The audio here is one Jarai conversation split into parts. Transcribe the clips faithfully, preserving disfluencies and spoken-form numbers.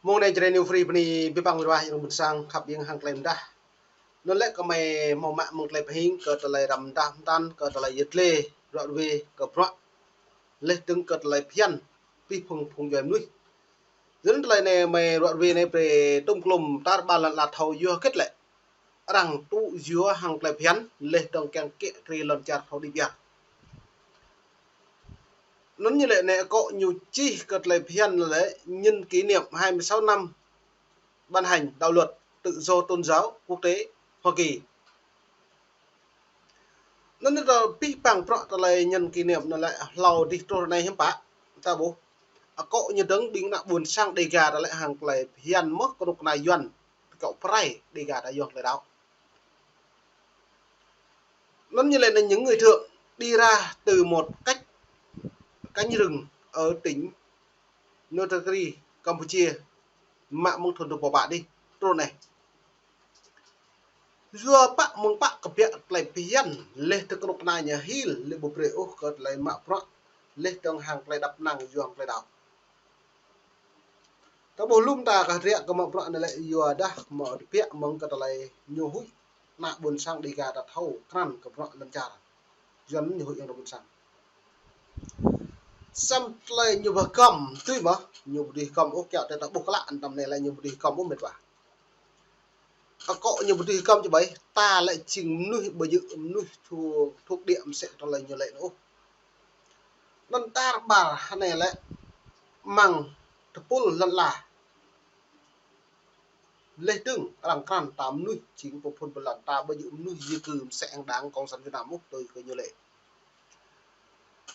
Mông anai Jrai New Free bơni abih bang ruah yang ƀuôn sang khăp yang hăng tơlơi mơdah. Anŭn lĕ kơmơi hmâo mă mơ̆ng tơlơi pơhing kơ tơlơi răm mơdah mơtăn kơ tơlơi yơh tơlơi ruă rơwe kơ bruă. Laih dơ̆ng kơ tơlơi phiăn abih phung phung djuai mơnuih. Yua anŭn tơlơi anai mơi ruă rơwe anai brơi tôm klôm tar ƀar lŏn ala thâo yua hơget lĕ arăng tŭ yua hăng tơlơi phiăn laih dơ̆ng kiăng kiă kriê lŏn čar thâo đĭ biă. Anŭn ñu lĕ anai akŏ ñu čih kơ tơlơi phiăn lĕ nhân kỷ niệm hai mươi sáu năm ban hành đạo luật tự do tôn giáo quốc tế Hoa Kỳ. Anŭn ñu tơ abih bang bruă tơlơi nhân kỷ niệm anŭn lĕ hlâo dih truh anai hiư̆m pă. Ta ƀuh. Akŏ ñu dơ̆ng ƀing ană ƀuôn sang Đêga ta lĕ hăng tơlơi phiăn mơ̆ kơnuk kơna Yuan. Akŏ prai Đêga ta yua tơlơi đaŏ. Anŭn ñu lĕ anai những người thượng đi ra từ một cách cánh rừng ở tỉnh Notagiri, Campuchia, mă mơ̆ng thŭn dua rơbâo pă dih, truh anai. Yua pă mơ̆ng pă kơ biă tơlơi phiăn, laih dơ̆ng kơnuk kơna ñu hil, laih ƀu brơi ôh kơ tơlơi mă bruă, laih dơ̆ng hăng tơlơi đăp năng yua hăng tơlơi đaŏ. Ta ƀuh lŏm ta kơ hơdră kơ mă bruă anai lĕ yua dah mă tơbiă mơ̆ng kơ tơlơi ñu huĭ ană ƀuôn sang Đêga ta thâo krăn kơ bruă lŏn čar. Yuan ñu huĭ yang ană ƀuôn sang. Samơ̆ tơlơi ñu ƀu hơgŏm tui mơ̆, ñu ƀu dưi hơgŏm ôh kiaŏ tơlơi ta ƀuh klă anăm anai lĕ ñu ƀu dưi hơgŏm ôh mĕt wa. Akŏ ñu ƀu dưi hơgŏm či ƀai, ta lĕ jing mơnuih ƀu djơ̆ mơnuih thuộc, thuộc địa mơsĕ tơlơi ñu lĕ anŭn ôh. Anŭn tar ƀar anai lĕ amăng tơpul lŏn ala. Laih dơ̆ng arăng krăn ta mơnuih jing pơphun pơlăn ta ƀu djơ̆ mơnuih di cư mơsĕ hăng đảng Cộng sản Việt Nam ôh tui kơ ñu lĕ.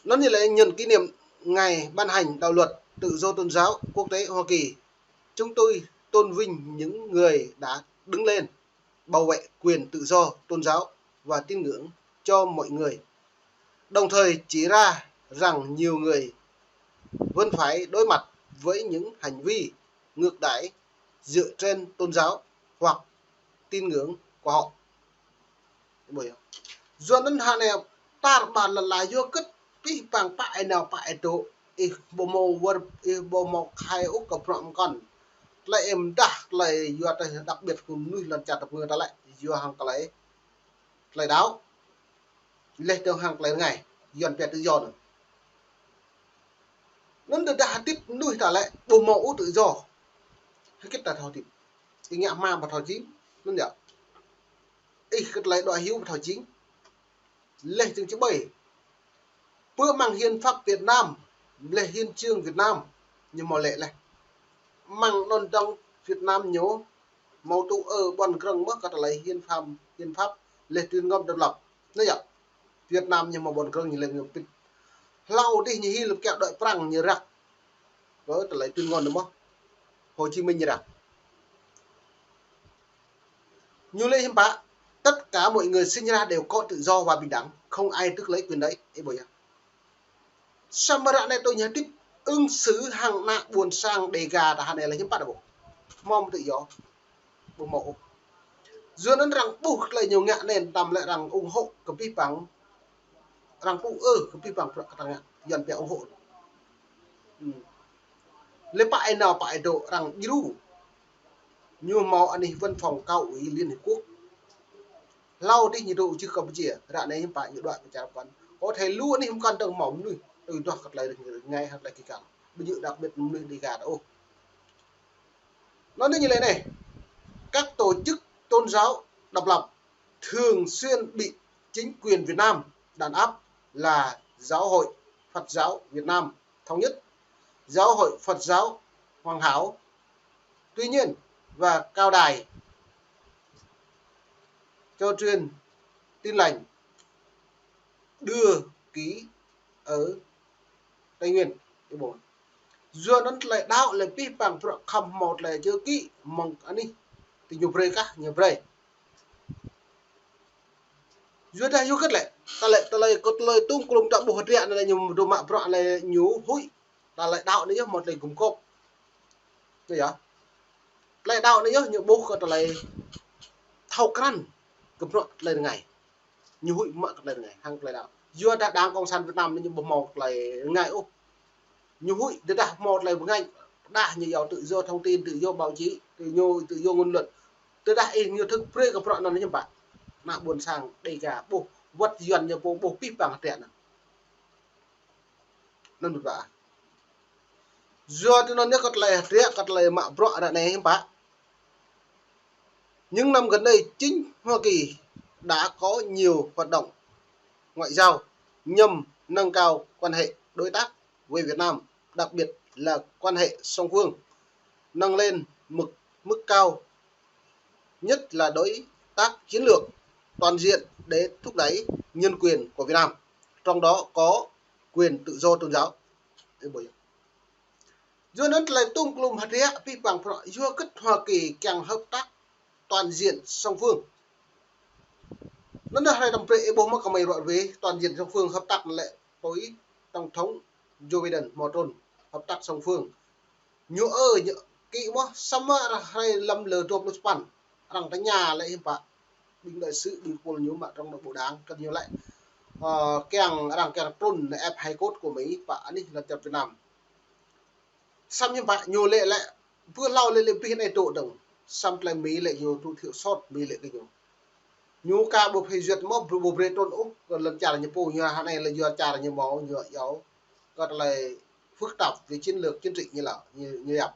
Anŭn ñu lĕ nhân kỷ niệm ngày ban hành đạo luật tự do tôn giáo quốc tế Hoa Kỳ. Chúng tôi tôn vinh những người đã đứng lên bảo vệ quyền tự do tôn giáo và tín ngưỡng cho mọi người, đồng thời chỉ ra rằng nhiều người vẫn phải đối mặt với những hành vi ngược đãi dựa trên tôn giáo hoặc tín ngưỡng của họ. Yua anŭn hơnai tar ƀar lŏn ala yua hơget abih bang pă ai nao pă ai dŏ, ih ƀu hmâo wơr, ih ƀu hmâo khai ôh kơ bruă mơkŏn. Tơlơi ih mơdah tơlơi yua tơlơi đặc biệt kơ mơnuih lŏn čar tơpơ̆ng ta lĕ yua hăng tơlơi, tơlơi đaŏ. Laih dơ̆ng hăng tơlơi rơngai, Yuan pia tự do anŭn. Anŭn tơdah hơdip mơnuih ta lĕ ƀu hmâo ôh tự do. Hơget ta thâo hơdip. Ih ngă hmua ƀu thâo jing, anŭn yơh. Ih kơ tơlơi đuaĭ hyu ƀu thâo jing. Laih dơ̆ng či ƀai. Pơ amăng hiến pháp Việt Nam, laih hiến chương Việt Nam, ñu hmâo lĕ laih. Amăng anŭn dơ̆ng Việt Nam ñu hmâo tŭ ư ƀôn krơ̆ng mơ̆ kơ tơlơi hiến pháp, hiến pháp laih tuyên ngôn độc lập. Anŭn yơh. Việt Nam ñu hmâo ƀôn krơ̆ng ñu lĕ ñu pĭt. Hlâo dih ñu hil kiaŏ đuaĭ prăng ñu răk. Kơ tơlơi tuyên ngôn anŭn mơ̆. Hồ Chí Minh ñu răk. Ñu lĕ hiư̆m pă, tất cả mọi người sinh ra đều có tự do và bình đẳng, không ai tước lấy quyền đấy. Ih ƀuh yơh. Samơ̆ ră anai tui ñu hơdip ứng xử hăng ană ƀuôn sang Đêga ta hơnai lĕ hiư̆m pă ƀuh. Hmâo tự do. Ƀu hmâo ôh. Yua anŭn arăng ƀuh tơlơi ñu ngă anai tơdah lĕ arăng ủng hộ kơ abih bang. Arăng tŭ ư kơ abih bang bruă kơ ta ngă, Yuan pia ủng hộ. Ư. Laih pă ai nao pă ai dŏ arăng djru. Ñu hmâo anih văn phòng Cao ủy Liên Hiệp Quốc. Hlâo dih ñu dŏ čih Campuchia, ră anai hiư̆m pă ñu đuaĭ pơ čar păn. Có thể lu anih mơkŏn dơ̆ng hmâo mơnuih, tui duah kơ tơlơi rơngai hăng tơlơi kơkal. Ƀu djơ̆ đặc biệt mơnuih Đêga ta ôh. Anŭn ñu lĕ anai. Các tổ chức tôn giáo độc lập thường xuyên bị chính quyền Việt Nam đàn áp là Giáo hội Phật giáo Việt Nam Thống nhất, Giáo hội Phật giáo Hoàn Hảo, Tuy Nhiên và Cao Đài Cho Truyền Tin Lành đưa ký ở Tây Nguyên. Yua anŭn tơlơi đaŏ lĕ abih bang bruă khŏm hmâo tơlơi chữ ký mơ̆ng anih. Tui ñu brơi kah, ñu brơi. Yua dah yua hơget lĕ, tơlơi, tơlơi, kơ tơlơi tŭm klŭm ta ƀuh hơdră anai lĕ ñu dŏ mă bruă anai lĕ ñu huĭ. Tơlơi đaŏ anai yơh hmâo tơlơi gum gôp. Anai yơh. Tơlơi đaŏ anai yơh ñu ƀuh kơ tơlơi thâo krăn kơ bruă tơlơi rơngai. Ñu huĭ mă kơ tơlơi rơngai, hăng tơlơi đaŏ. Yua dah đảng Cộng sản Việt Nam anai ñu ƀu hmâo tơlơi rơngai ôh. Ñu huĭ tơdah hmâo tơlơi rơngai, Đah ñu yua tự do thông tin, tự do báo chí, tự do, tự do ngôn luận. Tơdah ih ñu thâo brơi kơ bruă anŭn hiư̆m pă. Ană ƀôn sang Đêga ƀuh, wơ̆t Yuan ñu pô ƀuh pih păng hơdră anŭn. Anŭn ƀu pă. Yua tui anŭn yơh kơ tơlơi hơdră, kơ tơlơi mă bruă ră anai hiư̆m pă. Những năm gần đây, chính Hoa Kỳ đã có nhiều hoạt động ngoại giao nhằm nâng cao quan hệ đối tác với Việt Nam, đặc biệt là quan hệ song phương nâng lên mức, mức cao, nhất là đối tác chiến lược toàn diện để thúc đẩy nhân quyền của Việt Nam, trong đó có quyền tự do tôn giáo. Yua anŭn tơlơi tŭm klum hơdră pih păng bruă, yua hơget Hoa Kỳ kiăng hợp tác toàn diện song phương. Anŭn dah hrơi tơm prĕ ih ƀuh mơ̆ kơ mơi ruă ruê toàn diện song phương hợp tác lĕ pui Tổng thống Joe Biden mơ̆ trŭn hợp tác song phương. Ñu ơ, ñu kĭ mơ̆ samơ̆ arăng hrơi lăm lơ dua pluh sapăn. Arăng tơña lĕ hiư̆m pă. Ƀing đại sứ, ƀing pôl ñu mă trong nội bộ đảng, kơ ñu lĕ, ơ, kiăng, arăng kiăng trŭn nao ĕp High Court kơ Mi, pă anih lŏn čar Việt Nam. Samơ̆ hiư̆m pă ñu lĕ lĕ, ƀu hlâo lĕ lĕ pih anai dŏ dơ̆ng. Samơ̆ tơlơi Mi lĕ ñu tŭ thiệu sot Mi lĕ kơ ñu. Ñu aka ƀu phê duyệt mơ̆, ƀu, ƀu brơi trŭn ôh, kơ lŏn čar ñu pô ñu hă anai lĕ yua čar ñu mơ̆, ñu yua. Kơ tơlơi phức tạp về chiến lược chính trị ñu lăi, ñu, ñu yap.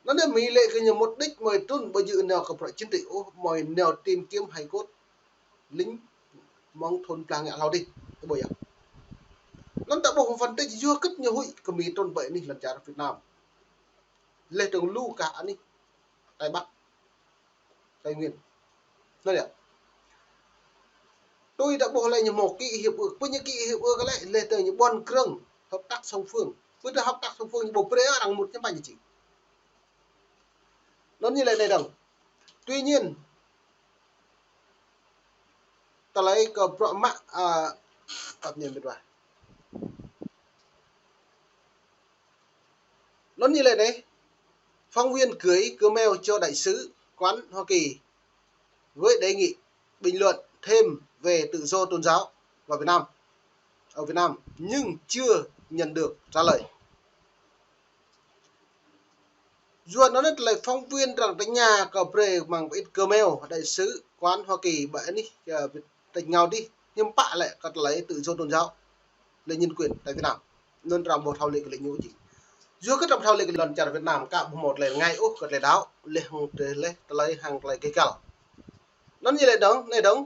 Anŭn yơh Mi lĕ kơ ñu mục đích mơi trŭn ƀu djơ̆ nao kơ bruă chính trị ôh, mơi nao tìm kiếm High Court lĕ mơ̆ng thun pla ngă hlâo dih. Ƀu yơh. Anŭn ta ƀuh phân tích yua hơget ñu huĭ kơ Mi trŭn ƀơi anih lŏn čar Việt Nam. Leh dơ̆ng lu kơ anih Tây Bắc, Tây Nguyên. Anŭn yơh. Tui ta ƀuh lĕ ñu mơ̆ kĭ hiệp ước, pơ ñu kĭ hiệp ước lĕ, leh dơ̆ng ñu ƀuăn krơ̆ng hợp tác song phương. Pơ ta hợp tác song phương ñu ƀu brơi arăng mŭt ñu pă ñu či. Anŭn ñu lĕ anai dơ̆ng. Tuy nhiên, tơlơi kơ bruă mă, a, tap ñu mĭt wa. Anŭn ñu lĕ anai, phóng viên gửi gmail cho đại sứ quán Hoa Kỳ với đề nghị bình luận thêm về tự do tôn giáo vào Việt Nam, ở Việt Nam, nhưng chưa nhận được trả lời. Yua anŭn tơlơi phóng viên arăng tơña kơ brơi mơ̆ng ƀơi gmail đại sứ quán Hoa Kỳ ƀơi anih, ơ, tỉnh ngao dih, hiư̆m pă lĕ kơ tơlơi tự do tôn giáo, lĕ nhân quyền tại Việt Nam. Anŭn arăng ƀu thâo lĕ kơ lĕ ñu či. Yua kơ arăng thâo lĕ kơ lŏn čar Việt Nam aka ƀu hmâo tơlơi rơngai ôh kơ tơlơi đaŏ, leh hăng tơlơi, leh tơlơi hăng tơlơi kơ kăl. Anŭn ñu lĕ dơ̆ng, anai dơ̆ng,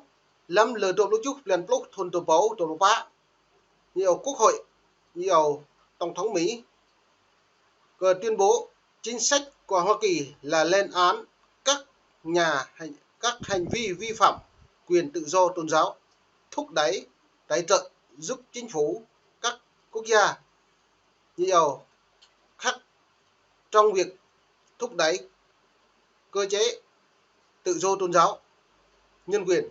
lăm lơ dua pluh tơjuh blan pluh thun dua rơbâo dua pluh pă, ñu yua Quốc hội, ñu yua Tổng thống Mỹ có tuyên bố chính sách của Hoa Kỳ là lên án các nhà hành, các hành vi vi phạm quyền tự do tôn giáo, thúc đẩy tài trợ giúp chính phủ các quốc gia như Âu khác trong việc thúc đẩy cơ chế tự do tôn giáo, nhân quyền.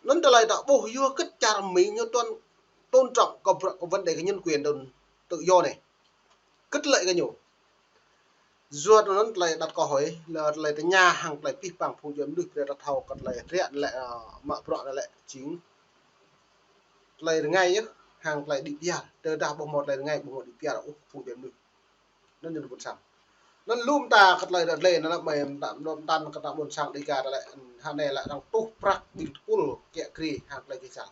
Anŭn tơlơi ta ƀuh yua hơget čar Mi ñu tôn, tôn trọng kơ bruă kơ vấn đề kơ nhân quyền tôn tự do anai. Hơget lĕ kơ ñu. Yua anŭn tơlơi đặt câu hỏi, lĕ tơlơi tơña hăng tơlơi pih păng phung djuai mơnuih brơi ta thâo kơ tơlơi hơdră lĕ, ơ, mă bruă lĕ jing tơlơi rơngai yơh, hăng tơlơi đĭ piar. Tơdah ƀu hmâo tơlơi rơngai, ƀu hmâo đĭ piar ôh phung djuai mơnuih. Anŭn ñu ƀôn sang. Anŭn lŏm ta kơ tơlơi ră lĕ anŭn lĕ mơi ta, anŭn ta kơ ta ƀôn sang Đêga ta lĕ, hă anai lĕ arăng tuh prăk ƀing tơpul kiă kriê hăng tơlơi kơčal.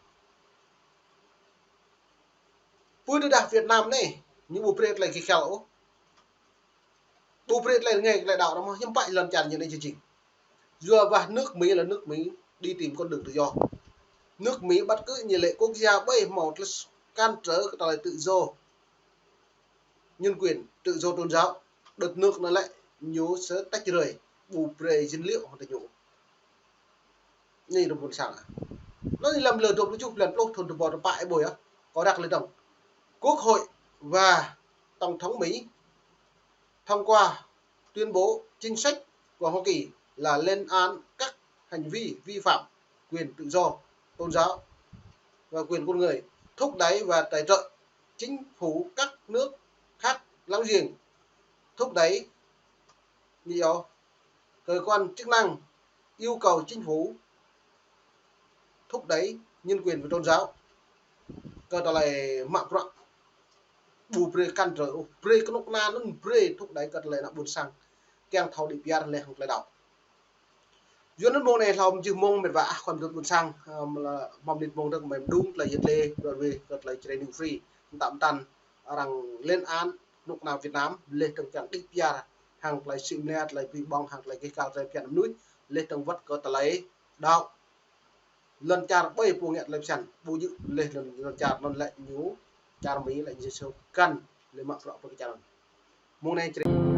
Pơ tơdah Việt Nam anai, ñu ƀu brơi tơlơi kơčal ôh. Ƀu brơi tơlơi rơngai tơlơi đaŏ arăng mơ̆, hiư̆m pă lŏn čar ñu anai či jing. Yua wa nước Mỹ là nước Mỹ đi tìm con đường tự do. Nước Mỹ bất cứ ñu lĕ quốc gia ƀơi hmâo tơlơi cản trở kơ tơlơi tự do, nhân quyền, tự do tôn giáo, đất nước anŭn lĕ ñu sẽ tách rời, ƀu brơi dinh liŏ hăng tơ ñu. Anai arăng ƀôn sang. Anŭn lăm lơ dua pluh tơjuh blan pluh thun dua rơbâo dua pă ih ƀuh yơh. Kơ răk lĕ dơ̆ng. Quốc hội và Tổng thống Mỹ thông qua tuyên bố chính sách của Hoa Kỳ là lên án các hành vi vi phạm quyền tự do tôn giáo và quyền con người, thúc đẩy và tài trợ chính phủ các nước khác láng giềng, thúc đẩy, như, cơ quan chức năng yêu cầu chính phủ thúc đẩy nhân quyền và tôn giáo. Kơ tơlơi mă bruă ƀu brơi kăn drơi ôh, brơi kơnuk kơna anŭn brơi thúc đẩy kơ tơlơi ană ƀôn sang kiăng thâo đĭ kyar lĕ hăng tơlơi đaŏ. Yua anŭn mông anai hlâo mơjưh mông mĕt wa ah khua mơdut ƀôn sang, ơ, mơ̆ la hmâo mơnit mông dơ̆ng mơ̆ng mơđung tơlơi yet lê, brơi wê kơ tơlơi Jrai New Free. Mơtam mơtam arăng lên án kơnuk kơna Việt Nam, lĕ tơ̆ng kiăng đĭ kyar hăng tơlơi sĭ mơnia, tơlơi ƀui ƀong, hăng tơlơi gêh gal tơlơi phiăn mơnuih, lĕ tơ̆ng wơ̆t kơ tơlơi đaŏ. Lŏn čar ƀơi pô ngă tơlơi phiăn, ƀu djơ̆ lĕ lŏn, lŏn čar anŭn lĕ ñu, čar Mi lĕ ñu sơ̆ kăn, lĕ mă bruă pơ kơ čar anŭn. Mông anai Jrai